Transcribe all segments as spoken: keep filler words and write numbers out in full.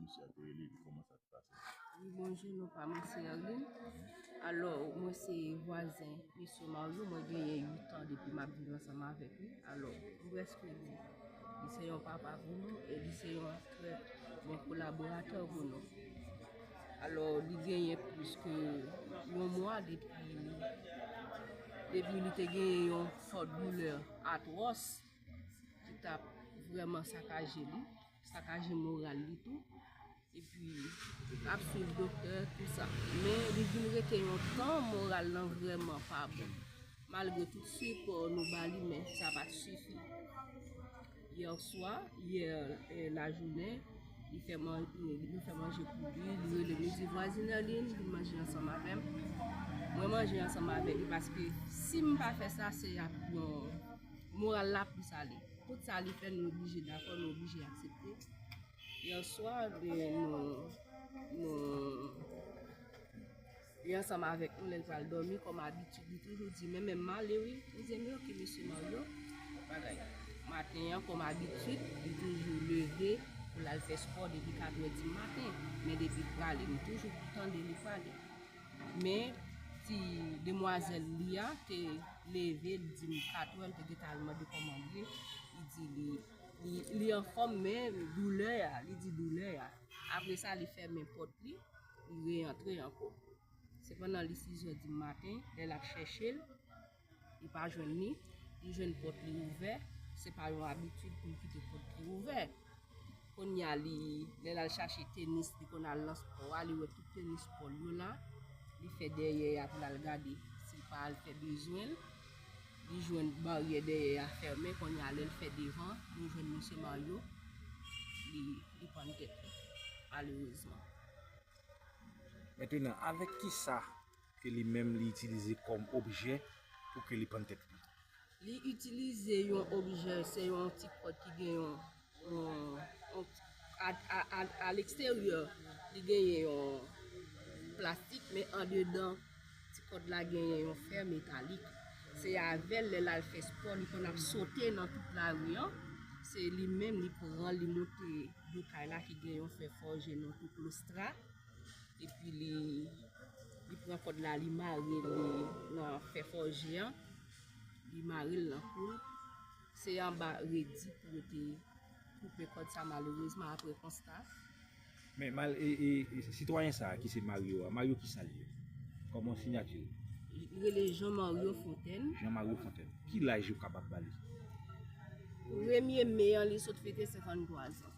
Misye a te rele li, kòman sa te pase? Wi, bonjou, non pa mwen se Erline. Alò, mwen se vwazen mesye Mario, mwen genyen uit an depi m ap viv ansanm avèk li. Alò, m prèske di, li se yon papa pou nou e li se yon trè bon kolaboratè pou nou. Alò, li genyen plis ke yon mwa depi, depi li te genyen yon fò doulè atwòs ki t ap vrèman sakaje li, sakaje moral li tou. Epi, l ap swiv doktè, tou sa. Men, li vin rete yon tan, moral lan vrèman pa bon. Malgre tout sipò nou ba li, men sa pa t sifi. Yè swa, yè, eh, lajounen, li fè man-, eh, nou fè manje pou li, li rele m, li di, "Vwazin Erline, vin manje ansanm avè m." Mwen manje ansanm avè li, paske si m pa fè sa, se ap yon moral la plis ale. Tout sa li fè, nou oblije dakò, nou oblije aksepte. Yè swa, ben, nou, nou, li ansanm avèk nou, lè l pral dòmi, kòm abitid, li toujou di, "Men, men m ale wi." M di, "Men oke, mesye Mario, bagay." Maten an, kòm abitid, li toujou leve pou l al fè spò depi katrè di maten. Men depi l prale, m toujou tande li prale. Men, ti demwazèl li a te leve, li di m katrè, li te gentan al mande kòman m ye. Li di li, li, li anfòm, men doulè a, li di doulè a. Apre sa, li fèmen pòt li, li reyantre ankò. Sepandan, li sizè di maten, lè l ap chèche l, li pa jwenn li, li jwenn pòt li ouvè, se pa yon abitid pou l kite pòt li ouvè. Kounye a, li, lè l al chache tenis, li konn al nan spò a, li wè tout tenis pa l yo la, li fè dèyè a pou l al gade si l pa al fè bezwen l. Li jwenn baryè dèyè a fèmen, kounye a, lè l fè devan, nou jwenn mesye Mario, li, li pann tèt li, malerezman. Mentenan, avèk kisa ke li menm li itilize kòm objè pou ke li pann tèt li? Li itilize yon objè, se yon ti kòd ki gen yon, yon, yon a, a, a, a leksteryè, li genyen yon plastik, men andedan ti kòd la genyen yon fè metalik. Se avè l, lè l al fè spò, li konn ap sote nan tout lari an. Se li menm, li pran, li moute do kay la ki gen yon fè fòje nan tou klostra. Epi li, li pran kòd la, li mare l nan fè fòje an. Li mare l nan kou l. Se anba redi pou yo te koupe kòd sa, malerezman, apre konsta. Men mal, e, e, e sitwayen sa a ki se Mario a, Mario kisa l ye? Kòman siyati l? Li rele Jean Mario Fontaine. Jean Mario Fontaine. Ki laj yo kapab ba li? Premye me an, li sot fete senkanntwa zan.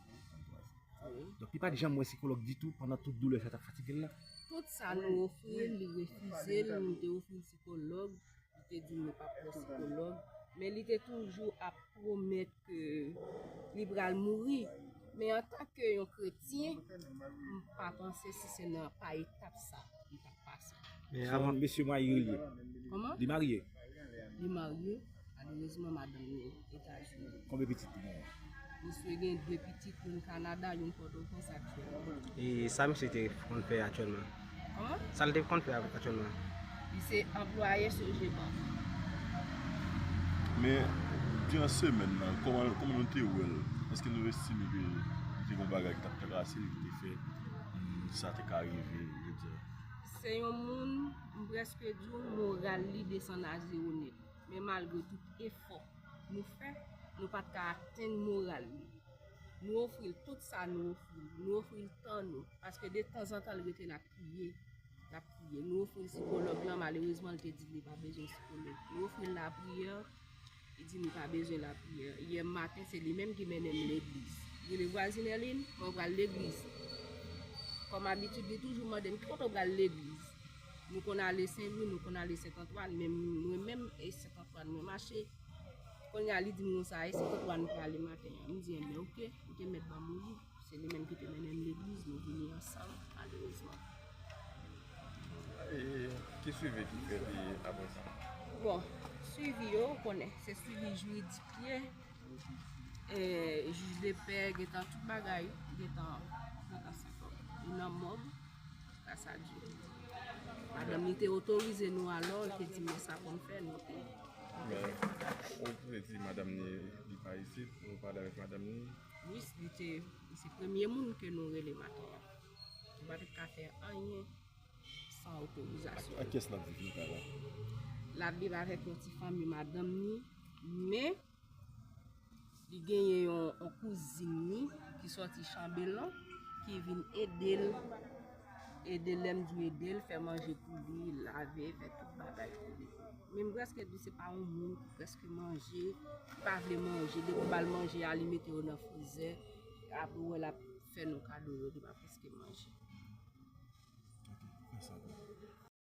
Wi. Donk, li pa t janm wè sikològ ditou pandan tout doulè sa t ap fatige l la? Tout sa nou ofri l, li refize l, nou te ofri l sikològ, li te di nou p ap pran sikològ, men li te toujou ap pwomèt ke li pral mouri. Men antanke yon kretyen, m pa panse si se nan pa etap sa li t ap pase. Men avan, mesye marye li? Kòman? Li marye? Li marye, malerezman, madanm li Etazini. Konbyen pitit li genyen? Misye gen de pitit, youn Kanada, youn Pòtoprens aktyèlman. E sa misye te konn fè aktyèlman? Kòman? Sa l te konn fè aktyèlman? Li se anplwaye Sogebank. Men, diran semèn nan, kòman, kòman nou te wè l? Èske nou estime ke li te gen yon bagay ki t ap trase l ki te fè, mm, sa te ka rive, je veux dire? Se yon moun, m prèske di w, moral li desann a zewo nèt. Men malgre tout efò nou fè, nou pa t ka atenn moral li. Nou ofri l tout sa nou ofri l. Nou ofri l tan nou. Paske de tanzantan, l rete l ap kriye. L ap kriye. Nou ofri l sikològ lan, malerezman, l te di li pa bezwen sikològ. Nou ofri l lapriyè, li di li pa bezwen lapriyè. Yè maten, se li menm ki mennen m legliz. Li rele vwazin Erline, mwen pral legliz. Kòm abitid, li toujou mande m, "Ki kote w pral legliz?" Nou konn ale Sen Lwi, nou konn ale Sent Antwàn, men mwen menm, e Sent Antwàn mwen mache. Kounye a, li di m konsa, "E Sent Antwàn nou prale maten an?" M di, "Enben, oke." M te mèt ban m woulib. Se li menm ki te mennen m legliz, nou vini ansanm, malerezman. E ki swivi ki fèt apre sa? Bon, swivi yo, ou konnen, se swivi jiridik ye. E, jij de pè, gentan tout bagay, gentan, gentan sa kòb. Li nan mòg, jiska sa di. Madanm li te otorize nou alò, li te di, "Men sa pou n fè, nou te." Men, ou te di madanm ni li pa isit, ou pale avèk madanm ni? Wi, li te Li se premye moun ke nou rele maten an. Nou pa t ka fè anyen san otorizasyon. Ak kiyès l ap viv nan kay la? L ap viv avèk yon ti fanmi madanm ni, men li genyen yon, yon kouzin ni ki sòti Chanbelan ki vin ede l, ede l, lè m di ede l, fè manje pou li, lave, fè tout bagay pou li. Men m prèske di se pa yon moun ki prèske manje, ki pa vle manje. Depi w ba l manje a, li mete yo nan frizè. Apre w wè l ap fè nou kado yo, li pa prèske manje.